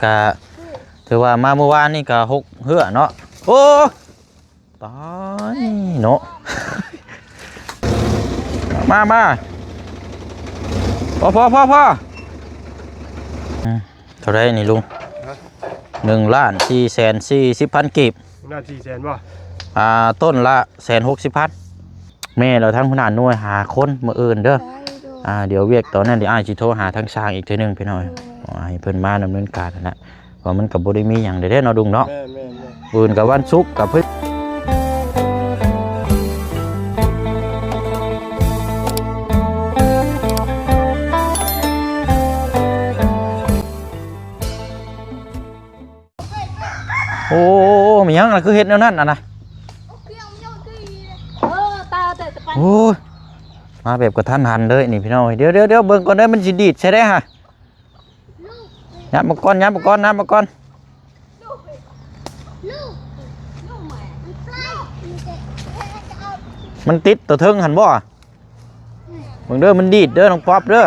ກະຖືວ່າມາມື້ວານນີ້ກະຫົກເຮືອເນາະ. ໂອ້ ຕາຍເນາະ ມາ ມາ ພໍ ພໍ ພໍ ພໍ ອືມ ເທົ່າໃດນີ້ລຸງ? ຮະ? ໜຶ່ງລ້ານສີ່ແສນສີ່ສິບພັນກີບ. ໜຶ່ງລ້ານສີ່ແສນບໍ່? ອ່າ ຕົ້ນລະແສນຫົກສິບພັນ. ແມ່ນແລ້ວ ທາງຫົວໜ້າໜ່ວຍຫ້າຄົນ ມື້ອື່ນເດີ. ໄດ້ ໂດຍ ອ່າ ດຽວວຽກຕອນນັ້ນ ດຽວອ້າຍຊິໂທຫາທາງຊ່າງອີກເທື່ອໜຶ່ງ ພີ່ນ້ອງ ໂດຍ ໃຫ້ເພິ່ນມາດຳເນີນການຫັ້ນແຫຼະ. ວ່າມັນກໍບໍ່ໄດ້ມີຫຍັງໃດເດ້ເນາະ ລຸງເນາະ. ແມ່ນໆໆ ມື້ອື່ນກໍວັນສຸກກໍເພິ່ນ ໂອ້ ມີຫຍັງລະ ຄືເຮັດແນວນັ້ນຫັ້ນນະ? ໂອ້ຍ ມາແບບກະທັນຫັນເລີຍນີ້ ພີ່ນ້ອງ. ດຽວໆໆ ເບິ່ງກ່ອນເດີ ມັນຊິດີດໃສ່ໄດ້ຫະ. ຫຍັບມາກ່ອນ ຫຍັບມາກ່ອນ ຫຍັບມາກ່ອນ. ມັນຕິດຕົວເທິງຫັ້ນບໍ່? ເບິ່ງເດີ ມັນດີດເດີ ນ້ອງປັອບເດີ.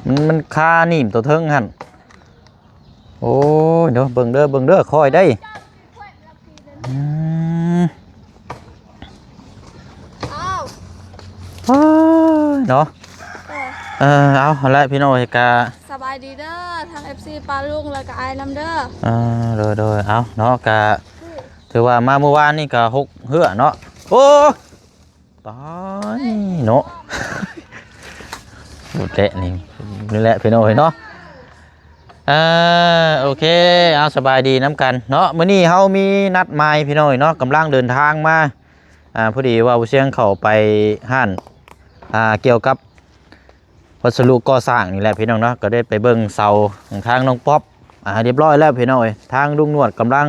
ມັນ ມັນຄາໜີບຕົວເທິງຫັ້ນ. ໂອ້ຍ ເດີ ເບິ່ງເດີ ເບິ່ງເດີ ຄ່ອຍໄດ໋. ອືມ ອ້າວ ໂອ້ຍ ເນາະ. ເອີ ເອີ ເອົາ ຫັ້ນແຫຼະ ພີ່ນ້ອງເອີຍ ກະ ສະບາຍດີເດີ ທັງ ເອັຟຊີ ປ້າລຸງ ແລ້ວກະອ້າຍນຳເດີ. ເອີ ໂດຍໆ ເອົາເນາະ ກະຖືວ່າມາມື້ວານນີ້ກະຫົກເຮືອເນາະ. ໂອ້ ຕາຍເນາະ ບໍ່ແຕະນີ້ ນີ້ແຫຼະ ພີ່ນ້ອງເອີຍເນາະ. ອ່າ ໂອເຄ ເອົາ ສະບາຍດີນຳກັນເນາະ. ມື້ນີ້ເຮົາມີນັດໝາຍ ພີ່ນ້ອງເອີຍເນາະ ກຳລັງເດີນທາງມາ. ອ່າ ພໍດີວ່າບໍ່ຊຽງເຂົ້າໄປຮ້ານ ອ່າ ກ່ຽວກັບວັດສະດຸກໍ່ສ້າງນີ້ແຫຼະ ພີ່ນ້ອງເນາະ ກໍໄດ້ໄປເບິ່ງເສົາຂອງທາງນ້ອງປັອບ ອ່າ ຮຽບຮ້ອຍແລ້ວ ພີ່ນ້ອງເອີຍ. ທາງລຸງໜວດກຳລັງ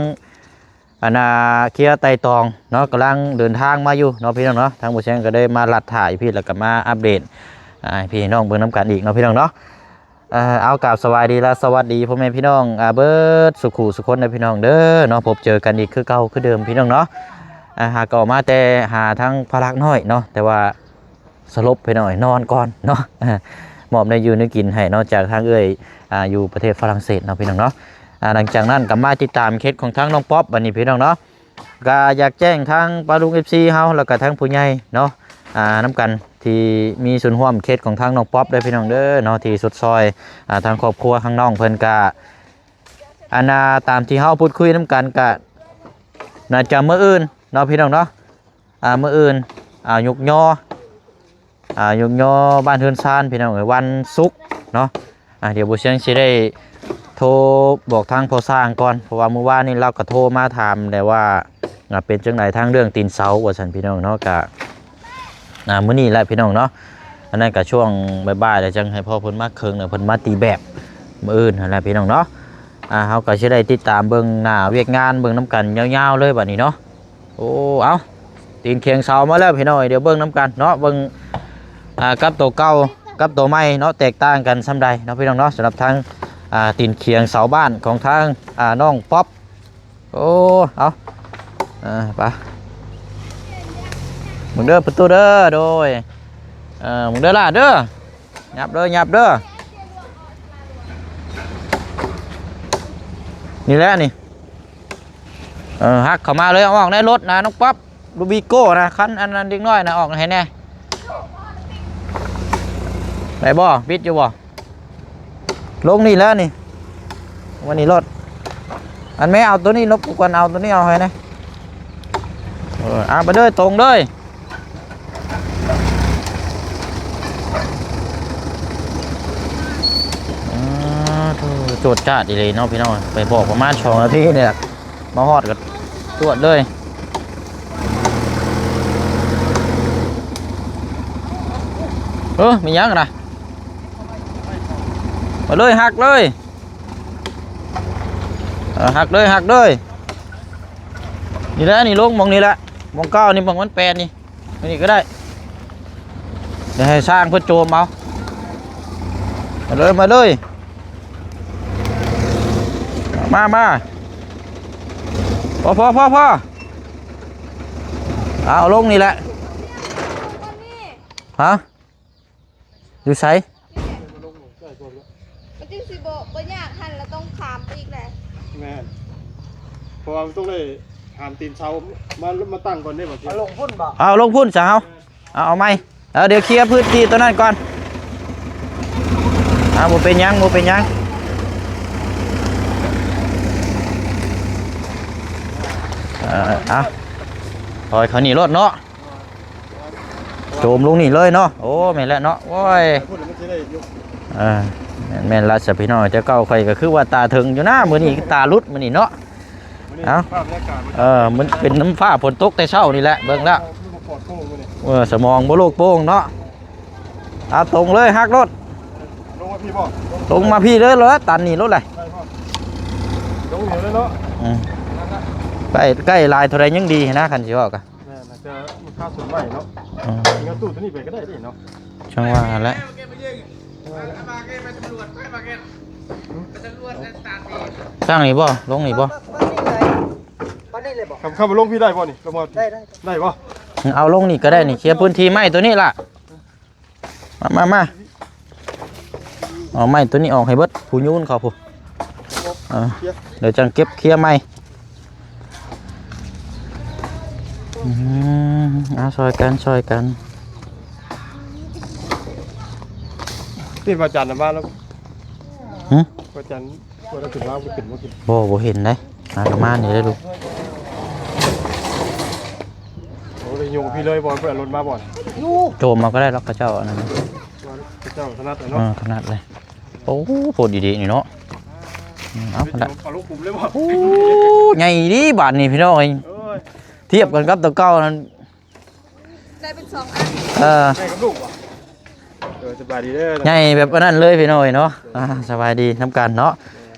ອັນນ່າ ເຄຍໄຕ່ຕອງເນາະ ກຳລັງເດີນທາງມາຢູ່ເນາະ ພີ່ນ້ອງເນາະ. ທາງບໍ່ແຊງກໍໄດ້ມາລັດຖ່າຍພີ່ ແລ້ວກໍມາອັບເດດ ອ່າ ໃຫ້ພີ່ນ້ອງເບິ່ງນຳກັນອີກເນາະ ພີ່ນ້ອງເນາະ. ເອີ ເອົາ ກາບສະບາຍດີ ແລະ ສະຫວັດດີພໍ່ແມ່ພີ່ນ້ອງ ອ່າ ເບິດສູ່ຄູ່ສູ່ຄົນເດີ ພີ່ນ້ອງເດີເນາະ. ພົບເຈີກັນອີກຄືເກົ່າຄືເດີມ ພີ່ນ້ອງເນາະ. ອ່າ ຫາກໍອອກມາແຕ່ຫາທາງພະລັກນ້ອຍເນາະ ແຕ່ວ່າ ສະຫຼົບ ພີ່ນ້ອງເອີຍ ນອນກ່ອນເນາະ. ມອບແນວຢູ່ແນວກິນໃຫ້ເນາະ ຈາກທາງເອື້ອຍ ອ່າ ຢູ່ປະເທດຝຣັ່ງເສດເນາະ ພີ່ນ້ອງເນາະ. ອ່າ ຫຼັງຈາກນັ້ນກໍມາຕິດຕາມເຄສຂອງທາງນ້ອງປັອບບັດນີ້ ພີ່ນ້ອງເນາະ. ກໍຢາກແຈ້ງທາງປ້າລຸງ ເອັຟຊີ ເຮົາ ແລ້ວກໍທາງຜູ້ໃຫຍ່ເນາະ ອ່າ ນຳກັນທີ່ມີສ່ວນຮ່ວມເຄສຂອງທາງນ້ອງປັອບເດີ ພີ່ນ້ອງເດີເນາະ ທີ່ຊົດຊ່ອຍ ອ່າ ທາງຄອບຄົວທາງນ້ອງເພິ່ນ. ກໍ ອັນນ່າ ຕາມທີ່ເຮົາພູດຄຸຍນຳກັນ ກໍໜ້າຈະມື້ອື່ນເນາະ ພີ່ນ້ອງເນາະ. ອ່າ ມື້ອື່ນ ອ່າ ຍົກຍໍ ອ່າ ຍົກຍໍບ້ານເຮືອນຊານ ພີ່ນ້ອງເອີຍ ວັນສຸກເນາະ. ອ່າ ດຽວບໍ່ຊຽງຊິໄດ້ໂທບອກທາງພໍ່ຊ່າງກ່ອນ ເພາະວ່າມື້ວານນີ້ລາວກໍໂທມາຖາມແລ້ວວ່າ ອ່າ ເປັນຈັ່ງໃດທາງເລື່ອງຕີນເສົາວ່າຊັ້ນ ພີ່ນ້ອງເນາະ. ກະ ອ່າ ມື້ນີ້ແຫຼະ ພີ່ນ້ອງເນາະ ອັນນັ້ນກະຊ່ວງບ່າຍໆ ແລ້ວຈັ່ງໃຫ້ພໍ່ເພິ່ນມາເຄິ່ງ ແລ້ວເພິ່ນມາຕີແບບມື້ອື່ນຫັ້ນແຫຼະ ພີ່ນ້ອງເນາະ. ອ່າ ເຮົາກໍຊິໄດ້ຕິດຕາມເບິ່ງໜ້າວຽກງານ ເບິ່ງນຳກັນຍາວໆ ເລີຍບັດນີ້ເນາະ. ໂອ້ ເອົາ ຕີນຂຽງເສົາມາແລ້ວ ພີ່ນ້ອງເອີຍ ດຽວເບິ່ງນຳກັນເນາະ ເບິ່ງ ອ່າ ກັບໂຕເກົ່າກັບໂຕໃໝ່ເນາະ ແຕກຕ່າງກັນສ່ຳໃດເນາະ ພີ່ນ້ອງເນາະ. ສຳລັບທາງ ອ່າ ຕີນຂຽງເສົາບ້ານຂອງທາງ ອ່າ ນ້ອງປັອບ. ໂອ້ ເອົາ ເອີ ໄປ ເບິ່ງເດີປະຕູເດີ ໂດຍ ເອີ ເບິ່ງເດີຫຼ້າເດີ. ຫຍັບເດີ ຫຍັບເດີ ນີ້ແຫຼະນີ້. ເອີ ຫັກເຂົ້າມາເລີຍ ເອົາອອກໃນລົດນະນ້ອງປັອບ ລູກບີໂກ້ນະ ຄັນອັນນັ້ນເດັກນ້ອຍນະ ອອກໃຫ້ແດ່ ໄດ້ບໍ່? ບິດຢູ່ບໍ່? ລົງນີ້ແຫຼະນີ້ ວັນນີ້ລົດ ອັນແມ່ເອົາໂຕນີ້ລົບກ່ອນ ເອົາໂຕນີ້ເອົາໃຫ້ແດ່. ເອີ ເອົາໄປເດີ ຕົງເດີ. ອ່າ ໂທ້ ໂຈດຈາດອີ່ຫຼີເນາະ ພີ່ນ້ອງ. ໄປບອກປະມານສອງນາທີນີ້ແຫຼະ ມາຮອດກໍຈວດເລີຍ. ເອີ ມີຫຍັງນະ? ມາເລີຍ ຫັກເລີຍ. ເອີ ຫັກເລີຍ ຫັກເລີຍ. ນີ້ແຫຼະ ນີ້ລົງໝ່ອງນີ້ແຫຼະ ໝ່ອງເກົ່ານີ້ ໝ່ອງມັນແປນນີ້ ນີ້ກໍໄດ້ ດຽວໃຫ້ຊ່າງເພິ່ນໂຈມເອົາ. ມາເລີຍ ມາເລີຍ ມາ ມາ ພໍ ພໍ ພໍ ພໍ. ເ ເອົາລົງນີ້ແຫຼະ. ຮະ? ຢູ່ໃສ? ມັນຈຶ່ງຊິບໍ່ ບໍ່ຍາກຫັ້ນລະ ຕ້ອງຂ້າມໄປອີກແຫຼະ. ແມ່ນ ເພາະວ່າມັນຕ້ອງໄດ້ຫາມຕີນເສົາມາ ມາຕັ້ງກ່ອນເດ້ ບາດນີ້ ເອົາລົງພຸ້ນບໍ່? ເອົາລົງພຸ້ນຊະເຮົາ. ເອົາ ເອົາໃໝ່. ເອີ ດຽວເຄຍພື້ນທີ່ຕົວນັ້ນກ່ອນ. ເອົາ ບໍ່ເປັນຫຍັງ ບໍ່ເປັນຫຍັງ. ເອີ ເອົາ ປ່ອຍເຂົານີ້ໂລດເນາະ. ໂຈມລົງນີ້ເລີຍເນາະ. ໂອ້ ແມ່ນແລ້ວເນາະ. ໂອ້ຍ ເອີ ແມ່ນ ແມ່ນລະຊະພີ່ນ້ອງ. ແຕ່ເກົ່າຂ້ອຍກໍຄືວ່າຕາເຖິງຢູ່ນະ ມື້ນີ້ຕາຫຼຸດມື້ນີ້ເນາະ. ເອົ້າ ເອີ ມັນເປັນນ້ຳຟ້າຝົນຕົກແຕ່ເຊົ້ານີ້ແຫຼະ ເບິ່ງແລ້ວ. ເອີ ສະໝອງບໍ່ໂລກໂປ່ງເນາະ. ເອົາ ຕົງເລີຍ ຫັກໂລດ. ລົງມາພີ້ບໍ່? ຕົງມາພີ້ເລີຍ ລະຕັນນີ້ໂລດແຫຼະ. ລົງນີ້ເລີຍເນາະ. ອືມ ໃກ້ ໃກ້ຫຼາຍເທົ່າໃດຍັງດີນະ ຄັນຊິເວົ້າກະ. ແມ່ນ ອາດຈະມີຄ່າສ່ວນໄວ້ເນາະ. ອືມ ເອົາຕູ້ຕົວນີ້ໄປກໍໄດ້ເດ້ເນາະ. ຈັ່ງວ່າຫັ້ນແຫຼະ. ຕັ້ງນີ້ບໍ່? ລົງນີ້ບໍ່? ປານນີ້ເລີຍ ປານນີ້ເລີຍບໍ່? ຄຳ ຄຳວ່າລົງພີ້ໄດ້ບໍ່ນີ້? ລົງມາ ໄດ້ ໄດ້ ໄດ້ບໍ່? ເອົາລົງນີ້ກໍໄດ້ນີ້ ເຄຍພື້ນທີ່ໄມ້ຕົວນີ້ລະ. ມາ ມາ ມາ ເອົາໄມ້ຕົວນີ້ອອກໃຫ້ເບິດ ຜູ້ຍູນເຂົາພຸ້ນ. ເອີ ດຽວຈັ່ງເກັບເຄຍໃໝ່. ອືມ ເອົາ ຊ່ອຍກັນ ຊ່ອຍກັນ. ນີ້ພະອາຈານນະມາແລ້ວ. ຫຶ? ພະອາຈານ ບໍ່ໄດ້ຂຶ້ນມາ ບໍ່ຂຶ້ນ ບໍ່ຂຶ້ນ. ບໍ່ ບໍ່ເຫັນເດ້. ຫາກະມານີ້ເດ້ລູກ. ໂອ້ ໄດ້ຍົກພີ້ເລີຍບໍ່? ເພິ່ນເອົາລົດມາບໍ່? ໂຈມເອົາກໍໄດ້ດອກ ເຂົາເຈົ້າອັນນັ້ນ ເຂົາເຈົ້າຖະໜັດເນາະ. ເອີ ຖະໜັດເລີຍ. ໂອ້ ໂພດດີໆນີ້ເນາະ. ເອົາ ເອົາລົງຂຸມເລີຍບໍ່? ໂອ້ ໃຫຍ່ດີບາດນີ້ພີ່ນ້ອງເອີຍ. ໂອ້ຍ ທຽບກັນກັບຕົວເກົ່ານັ້ນ ໄດ້ເປັນສອງອັນ. ເອີ ໃຫຍ່ກັບລູກບໍ່? ເອີ ສະບາຍດີເດີ. ໃຫຍ່ແບບອັນນັ້ນເລີຍພີ່ນ້ອງເອີຍເນາະ. ອ່າ ສະບາຍດີນຳກັນເນາະ.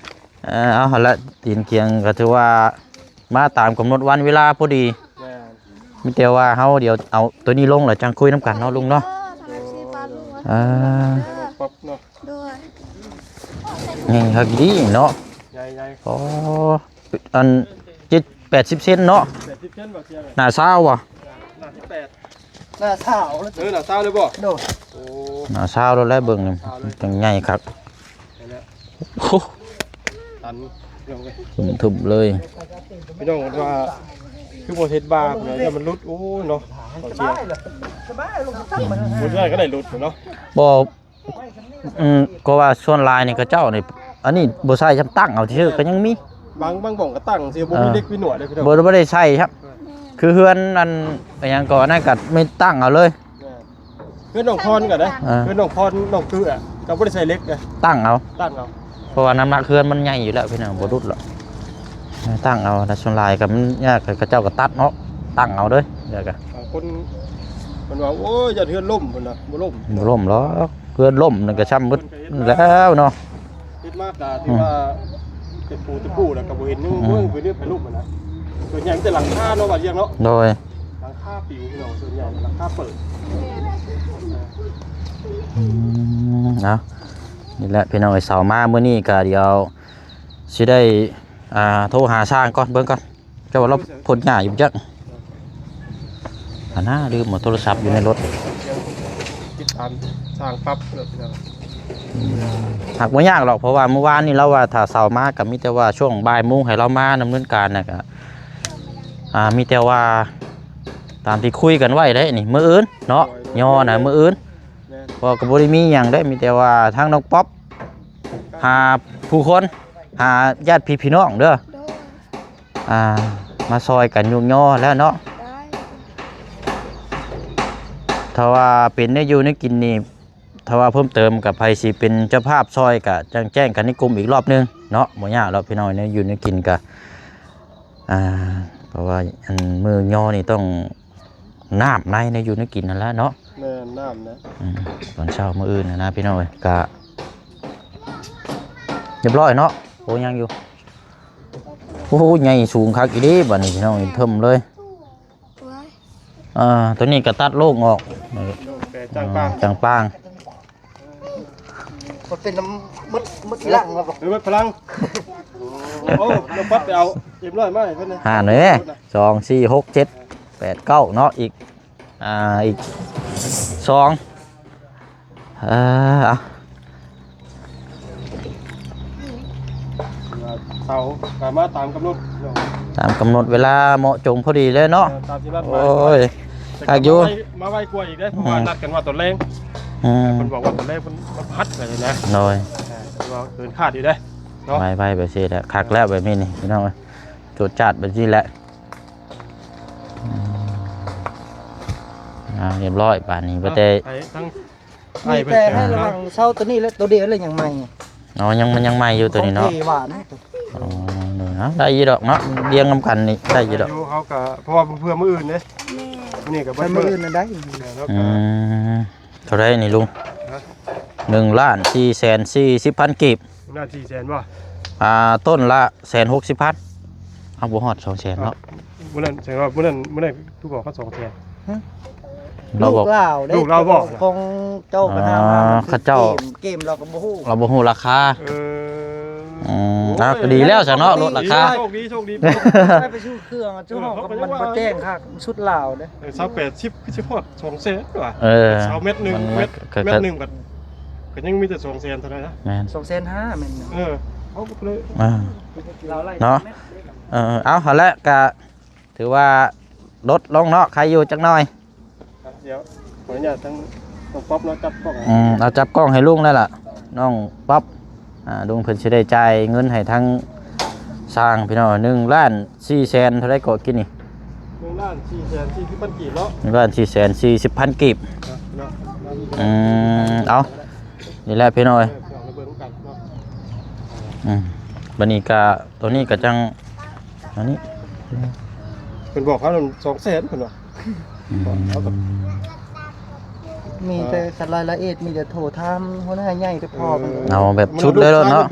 ເອີ ເອົາຫັ້ນລະ ຕີນກຽງກໍຖືວ່າມາຕາມກຳນົດວັນເວລາພໍດີ. ແມ່ນ ມີແຕ່ວ່າເຮົາດຽວເອົາໂຕນີ້ລົງແລ້ວຈັ່ງຄຸຍນຳກັນເນາະລຸງເນາະ. ເອີ ທາງເອັຟຊີປາລຸງ ເອີ ປັບເນາະ. ໂດຍ ໃຫຍ່ຄັກດີເນາະ. ໃຫຍ່ໆ. ອໍ ອັນ ເຈັດແປດສິບເຊັນເນາະ. ແປດສິບເຊັນບໍ່? ເຊຍ ໜ້າຊາວບໍ່? ໜ້າສິບແປດ. ໜ້າຊາວແລ້ວ. ເອີ ໜ້າຊາວເລີຍບໍ່? ໂດຍ. ໂອ້ ໜ້າຊາວແລ້ວແຫຼະ ເບິ່ງນີ້ ໜ້າຊາວເລີຍ ຈັ່ງໃຫຍ່ຄັກ. ໂອ້ ຕັນພີ່ນ້ອງເອີຍ ທຸ່ມໆເລີຍ. ພີ່ນ້ອງວ່າຄືບໍ່ເຮັດບາປະມານນີ້ມັນຫຼຸດ. ໂອ້ຍເນາະ ສະບາຍ ສະບາຍ ລົງໄປ ບໍ່ໄດ້ກໍໄດ້ຫຼຸດເນາະ. ບໍ່ ອືມ ກໍວ່າສ່ວນຫຼາຍນີ້ເຂົາເຈົ້ານີ້ ອັນນີ້ບໍ່ໃສ່ຊ້ຳ ຕັ້ງເອົາຊື່ກໍຍັງມີ. ບາງ ບາງບ່ອນກໍຕັ້ງຊື່ ບໍ່ມີເຫຼັກມີໜວດເດ້ພີ່ນ້ອງ. ບໍ່ ບໍ່ໄດ້ໃສ່ຊ້ຳ. ຄືເຮືອນອັນ ອີຫຍັງກໍອັນນັ້ນກໍມີຕັ້ງເອົາເລີຍ. ແມ່ນ ເຮືອນນ້ອງພອນກໍໄດ້. ເອີ ເຮືອນນ້ອງພອນ ນ້ອງຄືອະ ກໍບໍ່ໄດ້ໃສ່ເຫຼັກເດ້ ຕັ້ງເອົາ ຕັ້ງເອົາ. ເພາະວ່ານ້ຳໜັກເຮືອນມັນໃຫຍ່ຢູ່ແລ້ວພີ່ນ້ອງ ບໍ່ຫຼຸດຫຼອກ. ຕັ້ງເອົາ ແຕ່ສ່ວນຫຼາຍກໍມັນຍາກ ເຂົາເຈົ້າກໍຕັດເນາະ ຕັ້ງເອົາເດີ. ແລ້ວກໍບາງຄົນເພິ່ນວ່າ ໂອ້ຍ ຢ້ານເຮືອນລົ້ມ ເພິ່ນວ່າ ບໍ່ລົ້ມ ບໍ່ລົ້ມຫຼອກ. ເຮືອນລົ້ມນັ້ນກໍຊ້ຳໝົດແລ້ວເນາະ. ເຮັດມາກະຖືວ່າ ອືມ ເປັນປູເປັນປູແລ້ວກໍບໍ່ເຫັນ ອືມ ເບິ່ງເປັນເລື່ອງເປັນລູກຫັ້ນນະ. ສ່ວນໃຫຍ່ມີແຕ່ຫຼັງຄາເນາະ ບາດວຽງເນາະ. ໂດຍ ຫຼັງຄາປິວພີ່ນ້ອງ ສ່ວນໃຫຍ່ຫຼັງຄາເປີດ. ອືມ ເອົາ ນີ້ແຫຼະພີ່ນ້ອງເອີຍ ເຊົ້າມາມື້ນີ້ກໍດຽວຊິໄດ້ ອ່າ ໂທຫາຊ່າງກ່ອນ ເບິ່ງກ່ອນ. ເຈົ້າວ່າລາວພົດຫຍ້າຢູ່ຈັກ ອັນນາ ລືມເອົາໂທລະສັບຢູ່ໃນລົດ. ຕິດຕາມຊ່າງປັບເລີຍພີ່ນ້ອງ. ຫາກບໍ່ຍາກດອກ ເພາະວ່າມື້ວານນີ້ລາວວ່າຖ້າເຊົ້າມາກໍມີແຕ່ວ່າຊ່ວງບ່າຍໂມງໃຫ້ລາວມາດຳເນີນການນະ. ກໍ ອ່າ ມີແຕ່ວ່າຕາມທີ່ຄຸຍກັນໄວ້ເດ້ນີ້ ມື້ອື່ນເນາະ. ໂດຍ ຍໍນະ ມື້ອື່ນ. ແມ່ນ ເພາະກໍບໍ່ໄດ້ມີຫຍັງເດ້ ມີແຕ່ວ່າທາງນ້ອງປັອບຫາຜູ້ຄົນ ຫາຍາດພີ່ພີ່ນ້ອງເດີ. ໂດຍ ອ່າ ມາຊ່ອຍກັນຍົກຍໍແລ້ວເນາະ. ໄດ້ ຖ້າວ່າເປັນແນວຢູ່ແນວກິນນີ້ ຖ້າວ່າເພີ່ມເຕີມກັບໃຜຊິເປັນເຈົ້າພາບຊ່ອຍ ກະຈັ່ງແຈ້ງກັນໃນກຸ່ມອີກລອບໜຶ່ງເນາະ. ບໍ່ຍາກດອກພີ່ນ້ອງ ແນວຢູ່ແນວກິນກະ ອ່າ ເພາະວ່າອັນມື້ຍໍນີ້ຕ້ອງ ນ້ຳໃນ ໃນຢູ່ໃນກິນຫັ້ນແຫຼະເນາະ. ແມ່ນ ນ້ຳນະ. ອືມ ຕອນເຊົ້າມື້ອື່ນນະ ພີ່ນ້ອງເອີຍ ກະຮຽບຮ້ອຍເນາະ. ໂອ້ ຍັງຢູ່. ໂອ້ ໃຫຍ່ສູງຄັກອີ່ຫຼີ ບາດນີ້ພີ່ນ້ອງ ເຖິມເລີຍ. ໂອ້ຍ ອ່າ ຕົວນີ້ກໍຕັດໂລ່ງອອກ ແຕ່ຈາງປາງ ອ່າ ຈາງປາງ. ມັນເປັນນ້ຳ ໝົດ ໝົດພລັງແລ້ວບໍ່? ເອີ ໝົດພລັງ. ໂອ້ ນ້ອງປັອບໄປເອົາເອັມຮ້ອຍມາໃຫ້ເພິ່ນນະ. ຫາໜ່ອຍແມ້ ສອງ ສີ່ ຫົກ ເຈັດ. ແປດເກົ້າເນາະ ອີກ ອ່າ ອີກສອງ ເອີ ເອົາ ເສົາກະມາຕາມກຳນົດເນາະ ຕາມກຳນົດເວລາເໝາະຈົງພໍດີເລີຍເນາະ ເອີ ຕາມທີ່ນັດໝາຍ ໂອ້ຍ ຄັກຢູ່ ແຕ່ກະມາໄວ ມາໄວກວ່າອີກເດ້ ເພາະວ່າ ອືມ ນັດກັນວ່າຕອນແລງ ອືມ ເພິ່ນບອກວ່າຕອນແລງເພິ່ນ ມັນພັດໄປນະ ໂດຍ ເອີ ຖືວ່າເກີນຄາດຢູ່ເດ້ເນາະ ໄວໆ ແບບຊີ້ແຫຼະ ຄັກແລ້ວແບບນີ້ນີ້ ພີ່ນ້ອງເອີຍ ຈວດຈາດແບບນີ້ແຫຼະ ອືມ ອ່າ ຮຽບຮ້ອຍບາດນີ້ ບໍ່ແຕ່ ໄປທາງ ມີແຕ່ໃຫ້ລະວັງເສົາໂຕນີ້ແຫຼະ ໂຕດຽວແຫຼະຍັງໃໝ່ ອໍ ຍັງ ມັນຍັງໃໝ່ຢູ່ໂຕນີ້ເນາະ ຂອງເທຫວານ ອໍ ເນາະ ໄດ້ຢູ່ດອກເນາະ ລຽງນຳກັນນີ້ໄດ້ຢູ່ດອກ ເຮົາກະ ເພາະວ່າເພື່ອມື້ອື່ນເດ້ ແມ່ນ ມື້ນີ້ກະເບິດມື້ ມື້ອື່ນນັ້ນໄດ້ ແມ່ນ ອືມ ເທົ່າໃດນີ້ລຸງ ຮະ ໜຶ່ງລ້ານສີ່ແສນສີ່ສິບພັນກີບ ໜຶ່ງລ້ານສີ່ແສນບໍ່ ອ່າ ຕົ້ນລະແສນຫົກສິບພັນ ເອົາ ບໍ່ຮອດສອງແສນເນາະ ມື້ນັ້ນ ແສດງວ່າມື້ນັ້ນ ມື້ນັ້ນຄືບອກເຂົາສອງແສນ ຮະ ລາວບອກ ລູກລາວເດ້ ລູກລາວບອກ ຂອງເຈົ້າ ອໍ ກະຖາມວ່າ ເຂົາເຈົ້າ ເກມ ເກມລາວກະບໍ່ຮູ້ ລາວບໍ່ຮູ້ລາຄາ ເອີ ອືມ ໂອ້ຍ ອ່າ ກະດີແລ້ວຊະເນາະ ລົດລາຄາ ໂຊກດີ ໂຊກດີ ໄປຊື້ເຄື່ອງ ເອີ ເຈົ້າຂອງ ເຂົາກະຍັງວ່າ ມັນບໍ່ແຈ້ງຄັກ ຊຸດລາວເດ້ ເອີ ຊາວແປດສິບ ຄືຊິຮອດສອງແສນວ່າ ເອີ ຊາວແມັດໜຶ່ງ ມັນ ແມັດ ແມັດໜຶ່ງກະ ກະຍັງມີແຕ່ສອງແສນເທົ່ານັ້ນນະ ແມ່ນ ສອງແສນຫ້າ ແມ່ນ ເອີ ເອົາໄປເລີຍ ອ່າ ລາວໄລ່ ເນາະ ແມັດ ເອີ ເອົາ ຫັ້ນແຫຼະ ກະຖືວ່າລົດລົງເນາະ ໃຄຢູ່ຈັກໜ່ອຍ ດຽວ ຂໍອະນຸຍາດທາງນ້ອງປັອບເນາະ ຈັບກ້ອງ ອືມ ເອົາຈັບກ້ອງໃຫ້ລຸງແລ້ວລະ ນ້ອງປັອບ ອ່າ ລຸງເພິ່ນຊິໄດ້ຈ່າຍເງິນໃຫ້ທາງຊ່າງ ພີ່ນ້ອງ ໜຶ່ງລ້ານສີ່ແສນເທົ່າໃດເກາະ ກິນນີ້ ໜຶ່ງລ້ານສີ່ແສນສີ່ສິບພັນກີບເນາະ ໜຶ່ງລ້ານສີ່ແສນສີ່ສິບພັນກີບ ເນາະ ອືມ ເອົາ ນີ້ແຫຼະພີ່ນ້ອງເອີຍ ເອີ ເອົາໄປເບິ່ງນຳກັນເນາະ ອືມ ບາດນີ້ກະ ໂຕນີ້ກະຈັ່ງ ອັນນີ້ ເພິ່ນບອກເຮົານັ້ນສອງແສນເພິ່ນວ່າ ອືມ ເອົາກັບ ມີແຕ່ ເອີ ຄັນລາຍລະອຽດ ມີແຕ່ໂທຖາມຫົວໜ້າໃຫຍ່ແຕ່ພໍ ເອີ ເອົາແບບຊຸດເລີຍເນາະ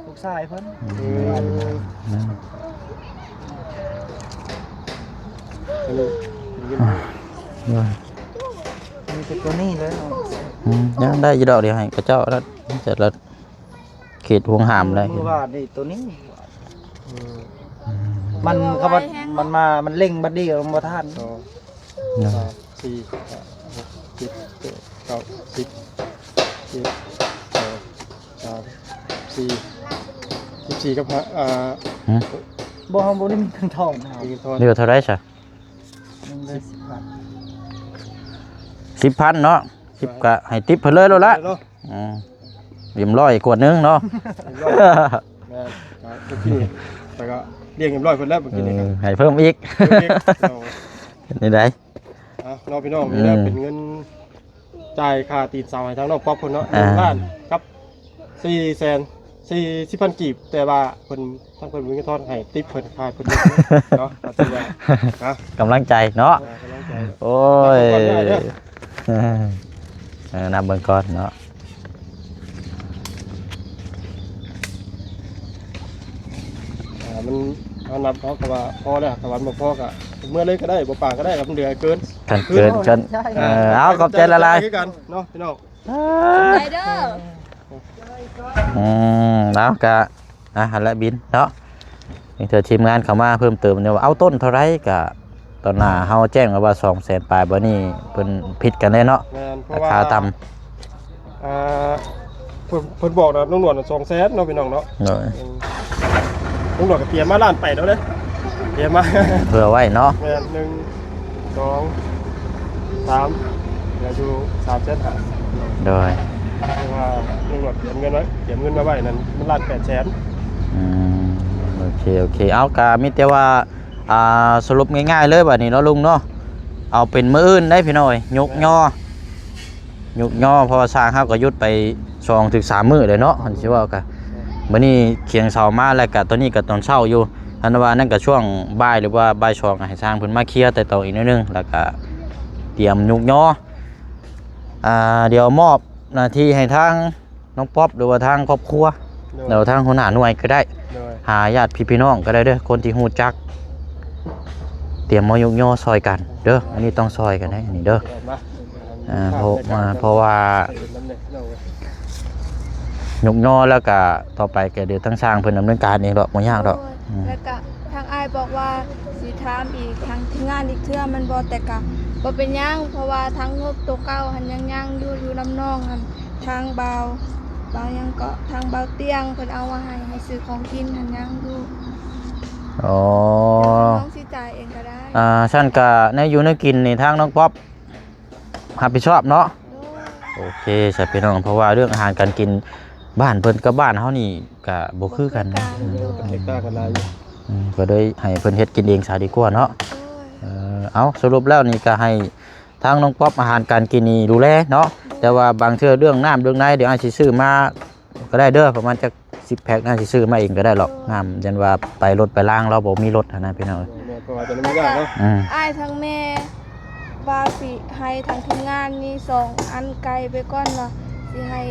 ລູກຊາຍເພິ່ນ ອືມ ເອີ ອັນນີ້ ອ່າ ມີແຕ່ໂຕນີ້ເລີຍເນາະ ອືມ ຍັງໄດ້ຢູ່ດອກ ດຽວໃຫ້ເຂົາເຈົ້ານັ້ນ ແຕ່ລະ ເຂດຫ່ວງຫ້າມໄດ້ ມື້ວານນີ້ໂຕນີ້ ອືມ ມັນ ເຂົາວ່າ ມັນມາ ມັນເລັ່ງບັດດຽວ ມັນບໍ່ທັນ ສອງ ສາມ ສີ່ ຫ້າ ຫົກ ເຈັດ ແປດ ເກົ້າ ສິບ ສິບເອັດ ສອງ ສາມ ສີ່ ສິບສີ່ກັບຫ້າ ອ່າ ຫືມ ບໍ່ ເຮົາບໍ່ໄດ້ມີເງິນທອນ ມີເງິນທອນ ເຫຼືອເທົ່າໃດຊະ? ໜຶ່ງຮ້ອຍສິບພັນ ສິບພັນເນາະ ສິບກະໃຫ້ຕິບເພິ່ນເລີຍໂລດລະ ເນາະ ອືມ ຮຽບຮ້ອຍກວດໜຶ່ງເນາະ ຮຽບຮ້ອຍ ແມ່ນ ອ່າ ເມື່ອກີ້ນີ້ ແລ້ວກະລຽກຮຽບຮ້ອຍເພິ່ນແລ້ວເມື່ອກີ້ນີ້ ເອີ ໃຫ້ເພີ່ມອີກ ເພີ່ມອີກ ເປັນຈັ່ງໃດ ອ່າ ເນາະ ພີ່ນ້ອງ ອືມ ນີ້ແຫຼະເປັນເງິນຈ່າຍຄ່າຕີນເສົາໃຫ້ທາງນ້ອງປັອບເພິ່ນເນາະ ອ່າ ໜຶ່ງລ້ານກັບສີ່ແສນສີ່ສິບພັນກີບ ແຕ່ວ່າເພິ່ນ ທາງເພິ່ນບໍ່ມີເງິນທອນໃຫ້ຕິບເພິ່ນ ຄ່າເພິ່ນເນາະ ກໍຖືວ່າ ນະ ກຳລັງໃຈເນາະ ເອີ ກຳລັງໃຈ ໂອ້ຍ ເອີ ນັບເບິ່ງກ່ອນເນາະ ອ່າ ມັນ ເຮົານັບ ເຮົາກໍວ່າພໍແລ້ວ ຖ້າວ່າມັນບໍ່ພໍກໍເມືອເລີຍກໍໄດ້ບໍ່ປານກໍໄດ້ ມັນເຫຼືອເກີນ ຄັນເກີນ ເກີນ ເອີ ເອົາ ຂອບໃຈຫຼາຍໆ ຄືກັນເນາະ ພີ່ນ້ອງ ຂອບໃຈເດີ ອືມ ເອົາ ກະ ອ່ະ ຫັ້ນແຫຼະບິນເນາະ ນີ້ເທື່ອທີມງານເຂົ້າມາເພີ່ມເຕີມ ວ່າເອົາຕົ້ນເທົ່າໃດ ກະຕອນໜ້າເຮົາແຈ້ງໄວ້ວ່າສອງແສນປາຍ ບາດນີ້ເພິ່ນຜິດກັນແລ້ວເນາະ ແມ່ນ ລາຄາຕ່ຳ ເອີ ເພິ່ນ ເພິ່ນບອກນະ ລຸງໜວດສອງແສນເນາະ ພີ່ນ້ອງເນາະ ໂດຍ ເອີ ລຸງໜວດກໍຕຽມມາລ້ານແປດແລ້ວເດ້ ຕຽມມາ ເພື່ອໄວ້ເນາະ ແມ່ນ ໜຶ່ງ ສອງ ສາມ ເຫຼືອຢູ່ສາມແສນຫ້າ ໂດຍ ເພາະວ່າລຸງໜວດຕຽມເງິນໄວ້ ຕຽມເງິນມາໄວ້ນັ້ນ ມັນລ້ານແປດແສນ ອືມ ໂອເຄ ໂອເຄ ເອົາ ກະມີແຕ່ວ່າ ອ່າ ສະຫຼຸບງ່າຍໆເລີຍບາດນີ້ເນາະລຸງເນາະ ເອົາເປັນມື້ອື່ນໄດ້ພີ່ນ້ອງເອີຍ ຍົກຍໍ ໂດຍ ຍົກຍໍ ເພາະວ່າຊ່າງເຮົາກໍຢຸດໄປສອງເຖິງສາມມື້ແລ້ວເນາະ ຄັນຊິເວົ້າກະ ມື້ນີ້ຂຽງເສົາມາແລ້ວກະ ຕອນນີ້ກະຕອນເຊົ້າຢູ່ ຄັນວ່ານັ້ນກະຊ່ວງບ່າຍ ຫຼືວ່າບ່າຍສອງ ໃຫ້ຊ່າງເພິ່ນມາເຄຍໄຕ່ຕໍ່ອີກໜ້ອຍໜຶ່ງ ແລ້ວກະຕຽມຍົກຍໍ ອ່າ ດຽວມອບໜ້າທີ່ໃຫ້ທາງນ້ອງປັອບ ຫຼືວ່າທາງຄອບຄົວ ໂດຍ ແລ້ວທາງຫົວໜ້າໜ່ວຍກໍໄດ້ ໂດຍ ຫາຍາດພີ່ນ້ອງກໍໄດ້ເດີ ຄົນທີ່ຮູ້ຈັກ ຕຽມມາຍົກຍໍຊ່ອຍກັນເດີ ອັນນີ້ຕ້ອງຊ່ອຍກັນເດ້ ອັນນີ້ເດີ ມາ ອ່າ ເພາະ ເພາະວ່າ ຍົກຍໍແລ້ວກະຕໍ່ໄປກະດຽວທາງຊ່າງເພິ່ນດຳເນີນການເອງດອກ ບໍ່ຍາກດອກ ໂດຍ ອືມ ແລ້ວກະທາງອ້າຍ ບອກວ່າຊິຖາມອີກທາງທີມງານອີກເທື່ອແມ່ນບໍ່? ແຕ່ກະບໍ່ເປັນຫຍັງ ເພາະວ່າທາງງົບໂຕເກົ່າຫັ້ນຍັງຍັງຢູ່ ຢູ່ນຳນ້ອງຫັ້ນ ທາງບ່າວ ບ່າວຫຍັງເກາະ ທາງບ່າວຕຽງເພິ່ນເອົາມາໃຫ້ ໃຫ້ຊື້ຂອງກິນຫັ້ນຍັງຢູ່. ອໍ ແຕ່ວ່ານ້ອງຊິຈ່າຍເອງກໍໄດ້. ອ່າ ຊັ້ນກະແນວຢູ່ແນວກິນນີ້ທາງນ້ອງປັອບ ຮັບຜິດຊອບເນາະ. ໂດຍ ໂອເຄຊະພີ່ນ້ອງ ເພາະວ່າເລື່ອງອາຫານການກິນບ້ານເພິ່ນກັບບ້ານເຮົານີ້ກະບໍ່ຄືກັນ ບໍ່ຄືກັນ ໂດຍ ແຕກຕ່າງກັນຫຼາຍຢູ່. ອືມ ກໍເລີຍໃຫ້ເພິ່ນເຮັດກິນເອງຊະດີກວ່າເນາະ. ໂດຍ ເອີ ເອົາ ສະຫຼຸບແລ້ວນີ້ກະໃຫ້ທາງນ້ອງປັອບອາຫານການກິນນີ້ດູແລເນາະ. ໂດຍ ແຕ່ວ່າບາງເທື່ອເລື່ອງນ້ຳເລື່ອງໃນ ດຽວອ້າຍຊິຊື້ມາ ກໍໄດ້ເດີ ປະມານຈັກສິບແພັກນະ ຊິຊື້ມາເອງກໍໄດ້ດອກ. ໂດຍ ນ້ຳ ຢ້ານວ່າໄປລົດໄປລາງ ລາວບໍ່ມີລົດຫັ້ນນະພີ່ນ້ອງ. ແມ່ນ ເພາະວ່າຕອນນີ້ມັນຍາກເນາະ. ອືມ ອ້າຍທັງແມ່ວ່າຊິໃຫ້ທາງທີມງານນີ້ສອງອັນໄກ່ໄປກ່ອນ ວ່າຊິໃຫ້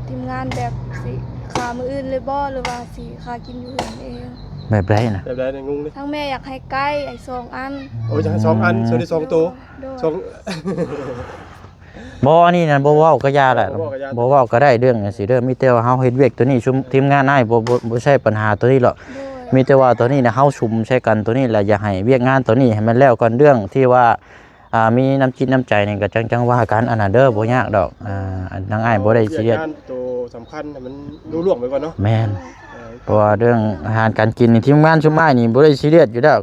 ທີມງານແບບຊິຂ້າມື້ອື່ນເລີຍບໍ່ ຫຼືວ່າຊິຂ້າກິນຢູ່ເຮືອນເອງ? ແບບໃດນະ? ແບບໃດ? ງົງເລີຍ. ທາງແມ່ຢາກໃຫ້ໄກ່ ໃຫ້ສອງອັນ. ໂອ້ ຢາກໃຫ້ສອງອັນ ອືມ ສ່ວນທີ່ສອງໂຕ. ໂດຍ ສອງ ບໍ່ ອັນນີ້ນະ ບໍ່ເວົ້າກໍຢ່າແຫຼະ ບໍ່ເວົ້າກໍຢ່າ ບໍ່ເວົ້າກໍໄດ້ເລື່ອງຈັ່ງຊີ້ເດີ. ມີແຕ່ວ່າເຮົາເຮັດວຽກໂຕນີ້ ຊຸມທີມງານອ້າຍບໍ່ ບໍ່ ບໍ່ໃຊ້ປັນຫາໂຕນີ້ດອກ. ໂດຍ ມີແຕ່ວ່າໂຕນີ້ນະ ເຮົາຊຸມໃສ່ກັນໂຕນີ້ ແລະ ຢາກໃຫ້ວຽກງານໂຕນີ້ໃຫ້ມັນແລ້ວກ່ອນ. ເລື່ອງທີ່ວ່າ ອ່າ ມີນ້ຳຈິດນ້ຳໃຈນີ້ກໍຈັ່ງ ຈັ່ງວ່າກັນ ອັນນັ້ນເດີ ບໍ່ຍາກດອກ. ອ່າ ທາງອ້າຍບໍ່ໄດ້ຊີຣຽສ. ວຽກງານໂຕສຳຄັນໃຫ້ມັນລຸລ່ວງໄປກ່ອນເນາະ. ແມ່ນ ເອີ ເພາະວ່າເລື່ອງອາຫານການກິນນີ້ ທີມງານຊຸມອ້າຍນີ້ບໍ່ໄດ້ຊີຣຽສຢູ່ແລ້ວ.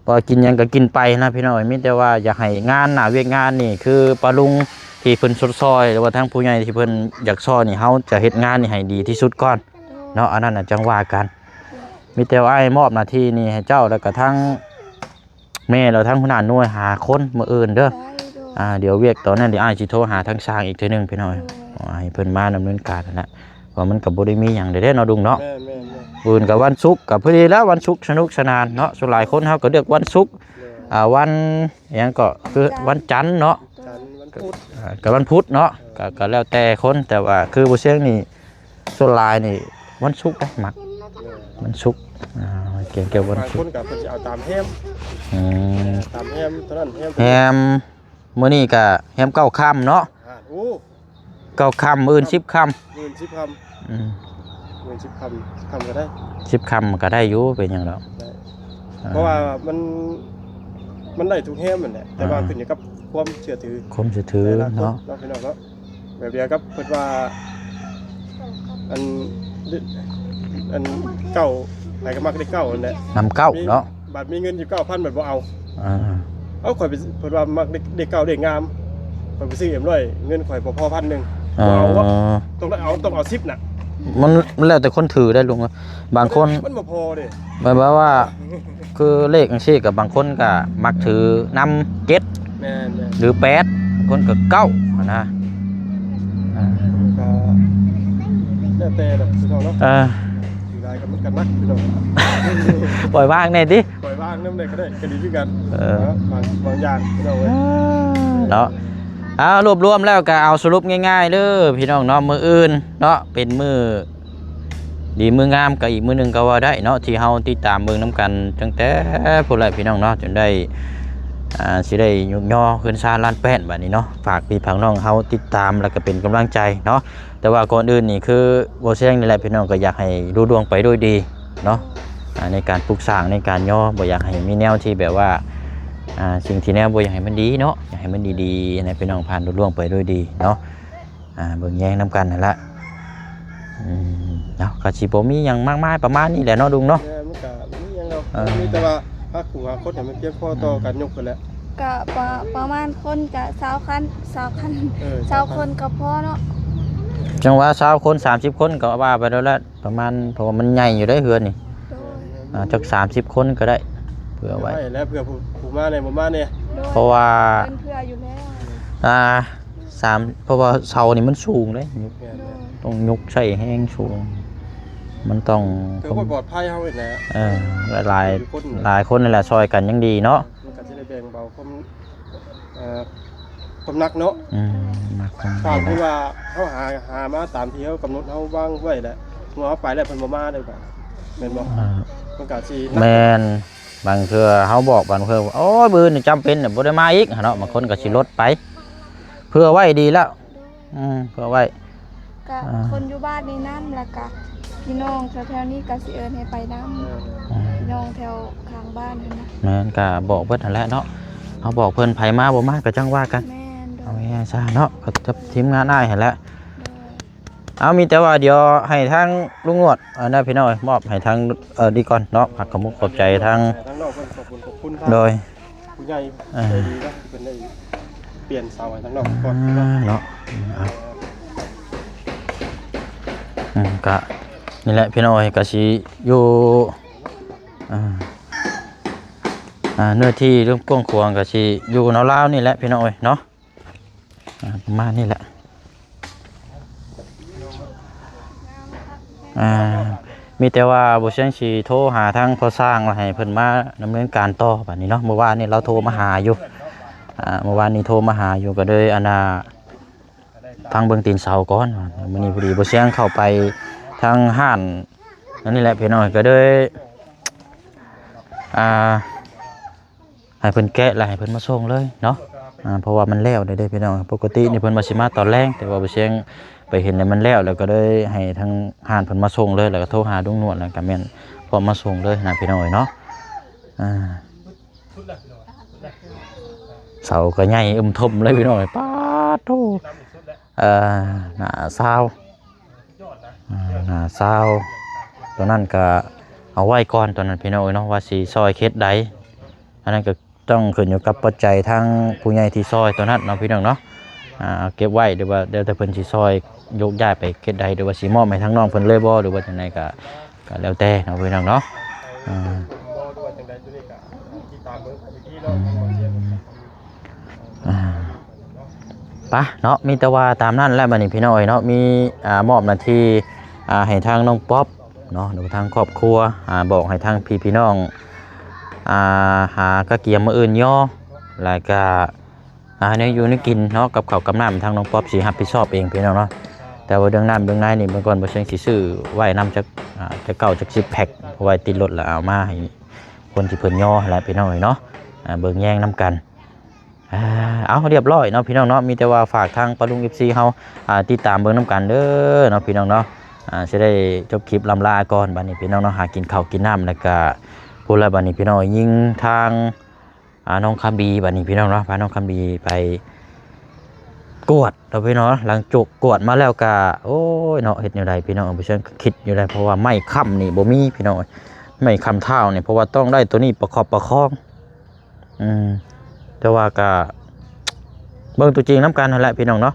ວ່າກິນຫຍັງກໍກິນໄປນະພີ່ນ້ອງເອີຍ. ມີແຕ່ວ່າຢາກໃຫ້ງານໜ້າວຽກງານນີ້ ຄືປ້າລຸງທີ່ເພິ່ນຊົດຊ່ອຍ ຫຼືວ່າທາງຜູ້ໃຫຍ່ທີ່ເພິ່ນຢາກຊ່ອຍນີ້ ເຮົາຈະເຮັດງານນີ້ໃຫ້ດີທີ່ສຸດກ່ອນເນາະ. ອັນນັ້ນນະຈັ່ງວ່າກັນ. ມີແຕ່ວ່າອ້າຍມອບໜ້າທີ່ນີ້ໃຫ້ເຈົ້າ ແລ້ວກໍທາງແມ່ ແລ້ວທາງຫົວໜ້າໜ່ວຍຫ້າຄົນມື້ອື່ນເດີ. ອ່າ ດຽວວຽກຕອນນັ້ນ ດຽວອ້າຍຊິໂທຫາທາງຊ່າງອີກເທື່ອໜຶ່ງພີ່ນ້ອງເອີຍ ໃຫ້ເພິ່ນມາດຳເນີນການຫັ້ນແຫຼະ. ວ່າມັນກໍບໍ່ໄດ້ມີຫຍັງໃດເດ້ເນາະ ລຸງເນາະ. ແມ່ນໆໆ ມື້ອື່ນກໍວັນສຸກ ກໍພໍດີແລ້ວ ວັນສຸກສະໜຸກສະໜານເນາະ. ສ່ວນຫຼາຍຄົນເຮົາກໍເລືອກວັນສຸກ. ໂດຍ ອ່າ ວັນຫຍັງກໍຄືວັນຈັນເນາະ. ຈັນ ວັນພຸດ ອ່າ ກໍວັນພຸດເນາະ. ໂດຍ ກໍ ກໍແລ້ວແຕ່ຄົນ ແຕ່ວ່າຄືບໍ່ຊຽງນີ້ ສ່ວນຫຼາຍນີ້ວັນສຸກເດ້ມັກ. ໂດຍ ວັນສຸກ. ອ່າ ກຽມແກ່ວັນສຸກ. ບາງຄົນກໍເພິ່ນຊິເອົາຕາມແຮມ. ອືມ ຕາມແຮມເທົ່ານັ້ນ ແຮມ ແຮມ ມື້ນີ້ກະແຮມເກົ້າຄ່ຳເນາະ. ອ່າ ໂອ້ ເກົ້າຄ່ຳ ມື້ອື່ນສິບຄ່ຳ. ມື້ອື່ນສິບຄ່ຳ. ອືມ ມື້ອື່ນສິບຄ່ຳ ສິບຄ່ຳກໍໄດ້ ສິບຄ່ຳກໍໄດ້ຢູ່ ເປັນຫຍັງດອກ. ໄດ້ ອ່າ ເພາະວ່າມັນ ມັນໄດ້ທຸກແຮມຫັ້ນແຫຼະ ແຕ່ວ່າ ອ່າ ຂຶ້ນຢູ່ກັບຄວາມເຊື່ອຖື ຄວາມເຊື່ອຖືເນາະ ແຕ່ລະຄົນເນາະ ພີ່ນ້ອງເນາະ. ແບບດຽວກັບເພິ່ນວ່າ ອັນ ອັນເກົ້າ ໃຜກໍມັກເລກເກົ້າຫັ້ນແຫຼະ ນຳເກົ້າເນາະ. ບັດມີເງິນຢູ່ເກົ້າພັນ ບັດບໍ່ເອົາ. ອ່າ ເອົາ ຂ້ອຍໄປ ເພິ່ນວ່າມັກເລກ ເລກເກົ້າເລກງາມ ຂ້ອຍໄປຊື້ເອັມຮ້ອຍ ເງິນຂ້ອຍບໍ່ພໍພັນໜຶ່ງ. ອໍ ບໍ່ເອົາ ຕ້ອງໄດ້ເອົາ ຕ້ອງເອົາສິບນະ. ມັນ ມັນແລ້ວແຕ່ຄົນຖືໄດ໋ລຸງ. ບາງຄົນ ມັນບໍ່ພໍເດ້ ແບບ ແບບວ່າ ຄືເລກຈັ່ງຊີ້ ກໍບາງຄົນກໍມັກຖືນຳເຈັດ ແມ່ນໆ ຫຼືແປດ ບາງຄົນກໍເກົ້າຫັ້ນນະ. ອ່າ ກໍແລ້ວແຕ່ແຫຼະພີ່ນ້ອງເນາະ. ເອີ ຖືຫຼາຍກໍມັນກໍໜັກພີ່ນ້ອງ. ປ່ອຍວາງແດ່ຕິ ປ່ອຍວາງນຳແດ່ກໍໄດ້ ກໍດີຄືກັນ. ເອີ ເນາະ ບາງ ບາງຢ່າງພີ່ນ້ອງເອີຍ. ເນາະ ເອົາ ລວບລວມແລ້ວກໍເອົາສະຫຼຸບງ່າຍໆເດີພີ່ນ້ອງເນາະ ມື້ອື່ນເນາະ ເປັນມື້ ດີມື້ງາມກໍອີກມື້ໜຶ່ງກໍວ່າໄດ້ເນາະ ທີ່ເຮົາຕິດຕາມເບິ່ງນຳກັນຕັ້ງແຕ່ພຸ້ນແຫຼະພີ່ນ້ອງເນາະ ຈົນໄດ້ ອ່າ ຊິໄດ້ຍົກຍໍເຮືອນຊານລ້ານແປ້ນບາດນີ້ເນາະ. ຝາກພີ່ຝາກນ້ອງເຮົາຕິດຕາມ ແລ້ວກໍເປັນກຳລັງໃຈເນາະ. ແຕ່ວ່າກ່ອນອື່ນນີ້ຄືບໍ່ແຊງນີ້ແຫຼະພີ່ນ້ອງ ກໍຢາກໃຫ້ລຸລ່ວງໄປດ້ວຍດີເນາະ ອ່າ ໃນການປຸກສ້າງ ໃນການຍໍ ບໍ່ຢາກໃຫ້ມີແນວທີ່ແບບວ່າ ອ່າ ສິ່ງທີ່ແນວບໍ່ຢາກໃຫ້ມັນດີເນາະ ຢາກໃຫ້ມັນດີໆ ໃຫ້ພີ່ນ້ອງຜ່ານລຸລ່ວງໄປດ້ວຍດີເນາະ. ອ່າ ເບິ່ງແຍງນຳກັນຫັ້ນລະ. ອືມ ເນາະ ກໍຊິບໍ່ມີຫຍັງມາກມາຍປະມານນີ້ແຫຼະເນາະ ລຸງເນາະ. ແມ່ນ ມັນກະບໍ່ມີຫຍັງດອກ. ເອີ ມີແຕ່ວ່າຫາຄູ່ຫາຄົນໃຫ້ມັນພຽງພໍຕໍ່ ອືມ ການຍົກຫັ້ນແຫຼະ. ກະປະ ປະມານຄົນກະຊາວຄັນ ຊາວຄັນ ເອີ ຊາວຄົນກໍພໍເນາະ. ຈັ່ງວ່າຊາວຄົນ ສາມສິບຄົນກໍວ່າໄປແລ້ວແຫຼະ ປະມານ ເພາະວ່າມັນໃຫຍ່ຢູ່ເດ້ເຮືອນນີ້. ໂດຍ ອ່າ ຈັກສາມສິບຄົນກໍໄດ້ ເພື່ອໄວ້ ເພື່ອໄວ້ແລ້ວ ເພື່ອຜູ້ ຜູ້ມາແດ່ບໍ່ມາແດ່. ໂດຍ ເພາະວ່າ ເພິ່ນເພື່ອຢູ່ແລ້ວ ອ່າ ສາມ ເພາະວ່າເສົານີ້ມັນສູງເດ້ ແມ່ນໆ ຕ້ອງຍົກໃສ່ແຮງສູງ ມັນຕ້ອງ ເພື່ອຄວາມປອດໄພເຮົານີ້ແຫຼະ. ເອີ ຫຼາຍ ຫຼາຍຄົນ ຫຼາຍຄົນນີ້ແຫຼະຊ່ອຍກັນຍັງດີເນາະ ມັນກໍຊິໄດ້ແບ່ງເບົາຄວາມ ເອີ ຄວາມໜັກເນາະ. ອືມ ໜັກຄວາມ ຖ້າເຮົາຫາ ຫາມາຕາມທີ່ເຮົາກຳນົດເຮົາວາງໄວ້ແຫຼະ ເມື່ອເຮົາໄປແລ້ວເພິ່ນບໍ່ມາເດ້ ແມ່ນບໍ່? ອ່າ ມັນກໍຊິໜັກ ແມ່ນ. ບາງເທື່ອເຮົາບອກ ບາງເທື່ອ ໂອ້ຍ ມື້ອື່ນນີ້ຈຳເປັນ ບໍ່ໄດ້ມາອີກຫັ້ນເນາະ ບາງຄົນກໍຊິລົດໄປ ເພື່ອໄວ້ດີແລ້ວ. ອືມ ເພື່ອໄວ້ ກະ ອ່າ ຄົນຢູ່ບ້ານນີ້ນຳ ແລ້ວກະ ພີ່ນ້ອງແຖວໆນີ້ກໍຊິເອີ້ນໃຫ້ໄປນຳ ເອີ ພີ່ນ້ອງແຖວຂ້າງບ້ານຫັ້ນນະ. ແມ່ນ ກໍບອກເບິດຫັ້ນແຫຼະເນາະ ເຮົາບອກເພິ່ນ ໃຜມາບໍ່ມາກໍຈັ່ງວ່າກັນ ແມ່ນ ໂດຍ ເອົາງ່າຍໆຊະເນາະ ກັບທີມງານອ້າຍຫັ້ນແຫຼະ ໂດຍ ເອົາ ມີແຕ່ວ່າດຽວໃຫ້ທາງລຸງໜວດ ອັນນັ້ນພີ່ນ້ອງເອີຍ ມອບໃຫ້ທາງ ເອີ ນີ້ກ່ອນເນາະ ຂອບມຸກຂອບໃຈທາງ ທາງນ້ອງເພິ່ນ ຂອບຄຸນຂອບຄຸນ ໂດຍ ຜູ້ໃຫຍ່ ເອີ ໃຈດີເນາະ ທີ່ເພິ່ນໄດ້ປ່ຽນເສົາໃຫ້ທາງນ້ອງກ່ອນເນາະ ເນາະ ອືມ ເອົາ ອືມ ກະນີ້ແຫຼະພີ່ນ້ອງເອີຍ ກະຊິຢູ່ ອ່າ ອ່າ ເນື້ອທີ່ລວມກວ້າງຂວາງກະຊິຢູ່ລາວໆນີ້ແຫຼະພີ່ນ້ອງເອີຍເນາະ ອ່າ ປະມານນີ້ແຫຼະ ອ່າ ມີແຕ່ວ່າບໍ່ຊຽງຊິໂທຫາທາງພໍ່ຊ່າງ ແລ້ວໃຫ້ເພິ່ນມາດຳເນີນການຕໍ່ບາດນີ້ເນາະ ມື້ວານນີ້ລາວໂທມາຫາຢູ່ ອ່າ ມື້ວານນີ້ໂທມາຫາຢູ່ ກໍເລີຍ ອັນນ່າ ພັງເບິ່ງຕີນເສົາກ່ອນ ມື້ນີ້ພໍດີບໍ່ຊຽງເຂົ້າໄປທາງຮ້ານ ອັນນີ້ແຫຼະພີ່ນ້ອງ ກໍເລີຍ ອ່າ ໃຫ້ເພິ່ນແກະ ແລ້ວໃຫ້ເພິ່ນມາສົ່ງເລີຍເນາະ ອ່າ ເພາະວ່າມັນແລ້ວແລ້ວເດ້ພີ່ນ້ອງ ປົກກະຕິນີ້ເພິ່ນວ່າຊິມາຕອນແລງ ແຕ່ວ່າບໍ່ຊຽງໄປເຫັນແລ້ວມັນແລ້ວ ແລ້ວກໍເລີຍໃຫ້ທາງຮ້ານເພິ່ນມາສົ່ງເລີຍ ແລ້ວກໍໂທຫາລຸງໜວດ ແລ້ວກໍແມ່ນພ້ອມມາສົ່ງເລີຍນະພີ່ນ້ອງເອີຍເນາະ ອ່າ ເສົາກໍໃຫຍ່ອຶມຖົມເລີຍພີ່ນ້ອງເອີຍ ປາດໂທ້ ເອີ ໜ້າຊາວ ອ່າ ໜ້າຊາວ ຕົວນັ້ນກໍເອົາໄວ້ກ່ອນ ຕົວນັ້ນພີ່ນ້ອງເອີຍເນາະ ວ່າຊິຊ່ອຍເຂດໃດ ອັນນັ້ນກໍຕ້ອງຂຶ້ນຢູ່ກັບປັດໄຈທາງຜູ້ໃຫຍ່ທີ່ຊ່ອຍຕົວນັ້ນເນາະພີ່ນ້ອງເນາະ ອ່າ ເກັບໄວ້ ຫຼືວ່າແລ້ວແຕ່ເພິ່ນຊິຊ່ອຍໂຍກຍ້າຍໄປເຂດໃດ ຫຼືວ່າຊິມອບໃຫ້ທາງນ້ອງເພິ່ນເລີຍບໍ່ ຫຼືວ່າຈັ່ງໃດກໍ ກໍແລ້ວແຕ່ເນາະພີ່ນ້ອງເນາະ ອ່າ ອ່າ ໄປເນາະ ມີແຕ່ວ່າຕາມນັ້ນແຫຼະ ບັດນີ້ພີ່ນ້ອງເອີຍເນາະ ມີ ອ່າ ມອບໜ້າທີ່ ອ່າ ໃຫ້ທາງນ້ອງປັອບເນາະ ຫຼືທາງຄອບຄົວ ອ່າ ບອກໃຫ້ທາງພີ່ ພີ່ນ້ອງ ອ່າ ຫາກະກຽມມື້ອື່ນຍໍ ແລ້ວກະ ອ່າ ແນວຢູ່ແນວກິນເນາະ ກັບເຂົ້າກັບນ້ຳ ທາງນ້ອງປັອບຊິຮັບຜິດຊອບເອງພີ່ນ້ອງເນາະ ແຕ່ວ່າເລື່ອງນ້ຳເລື່ອງໃນນີ້ ເບິ່ງກ່ອນ ບໍ່ຊຽງຊິຊື້ໄວ້ນຳຈັກ ອ່າ ຈັກເກົ້າຈັກສິບແພັກ ເອົາໄວ້ຕິດລົດ ແລ້ວເອົາມາໃຫ້ຄົນທີ່ເພິ່ນຍໍຫັ້ນແຫຼະພີ່ນ້ອງເອີຍເນາະ ອ່າ ເບິ່ງແຍງນຳກັນ ອ່າ ເອົາ ຮຽບຮ້ອຍເນາະພີ່ນ້ອງເນາະ ມີແຕ່ວ່າຝາກທາງປ້າລຸງ ເອັຟຊີ ເຮົາ ອ່າ ຕິດຕາມເບິ່ງນຳກັນເດີເນາະພີ່ນ້ອງເນາະ ອ່າ ຊິໄດ້ຈົບຄລິບລ່ຳລາກ່ອນ ບັດນີ້ພີ່ນ້ອງເນາະ ຫາກິນເຂົ້າກິນນ້ຳ ແລ້ວກະພຸ້ນລະ ບັດນີ້ພີ່ນ້ອງ ຍິງທາງ ອ່າ ນ້ອງຄຳບີ ບັດນີ້ພີ່ນ້ອງເນາະ ພານ້ອງຄຳບີໄປກວດເນາະພີ່ນ້ອງເນາະ ຫຼັງຈາກກວດມາແລ້ວກະ ໂອ້ຍເນາະ ເຮັດແນວໃດພີ່ນ້ອງ ບໍ່ເຊີງຄິດຢູ່ໃດ ເພາະວ່າໄມ້ຄ້ຳນີ້ບໍ່ມີພີ່ນ້ອງ ໄມ້ຄ້ຳທ້າວນີ້ ເພາະວ່າຕ້ອງໄດ້ໂຕນີ້ປະຄອບປະຄອງ ອືມ ແຕ່ວ່າກະເບິ່ງຕົວຈິງນຳກັນຫັ້ນແຫຼະພີ່ນ້ອງເນາະ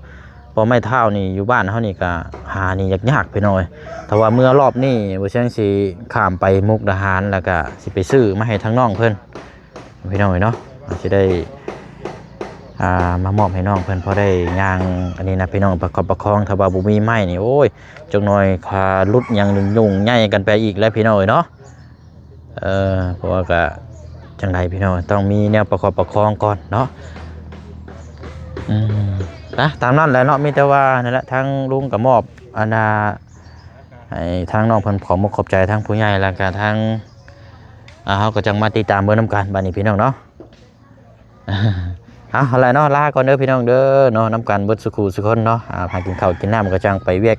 ເພາະໄມ້ທ້າວນີ້ຢູ່ບ້ານເຮົານີ້ກະຫານີ້ຍາກໆພີ່ນ້ອງເອີຍ ຖ້າວ່າເມື່ອລອບນີ້ບໍ່ເຊີງຊິຂ້າມໄປມຸກດາຫານ ແລ້ວກະຊິໄປຊື້ມາໃຫ້ທາງນ້ອງເພິ່ນ ພີ່ນ້ອງເອີຍເນາະ ຊິໄດ້ ອ່າ ມາມອບໃຫ້ນ້ອງເພິ່ນ ພໍໄດ້ຍ່າງອັນນີ້ນະພີ່ນ້ອງ ປະຄອບປະຄອງ ຖ້າວ່າບໍ່ມີໄມ້ນີ້ ໂອ້ຍ ຈັກໜ່ອຍຂາຫຼຸດຫຍັງຫຍຸ້ງໃຫຍ່ກັນໄປອີກແລ້ວພີ່ນ້ອງເອີຍເນາະ ເອີ ເພາະວ່າກະຈັ່ງໃດພີ່ນ້ອງ ຕ້ອງມີແນວປະຄອບປະຄອງກ່ອນເນາະ ອືມ ນະ ຕາມນັ້ນແຫຼະເນາະ ມີແຕ່ວ່ານັ້ນແຫຼະ ທາງລຸງກໍມອບອັນນ່າ ໃຫ້ທາງນ້ອງເພິ່ນ ຂອບມຸກຂອບໃຈທາງຜູ້ໃຫຍ່ ແລ້ວກະທາງ ອ່າ ເຮົາກໍຈັ່ງມາຕິດຕາມເບິ່ງນຳກັນ ບາດນີ້ພີ່ນ້ອງເນາະ ເອົາ ຫັ້ນແຫຼະເນາະ ລາກ່ອນເດີພີ່ນ້ອງເດີເນາະ ນຳກັນເບິດສູ່ຄູ່ສູ່ຄົນເນາະ ອ່າ ຫາກິນເຂົ້າກິນນ້ຳ ກໍຈັ່ງໄປວຽກ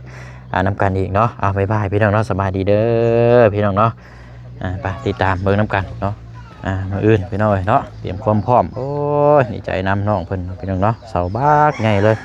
ອ່າ ນຳກັນອີກເນາະ ເອົາ ບາຍບາຍພີ່ນ້ອງເນາະ ສະບາຍດີເດີພີ່ນ້ອງເນາະ ອ່າ ໄປຕິດຕາມເບິ່ງນຳກັນເນາະ ອ່າ ມື້ອື່ນພີ່ນ້ອງເອີຍເນາະ ຕຽມຄວາມພ້ອມ ໂອ້ຍ ດີໃຈນຳນ້ອງເພິ່ນພີ່ນ້ອງເນາະ ເສົາບັກໃຫຍ່ເລີຍ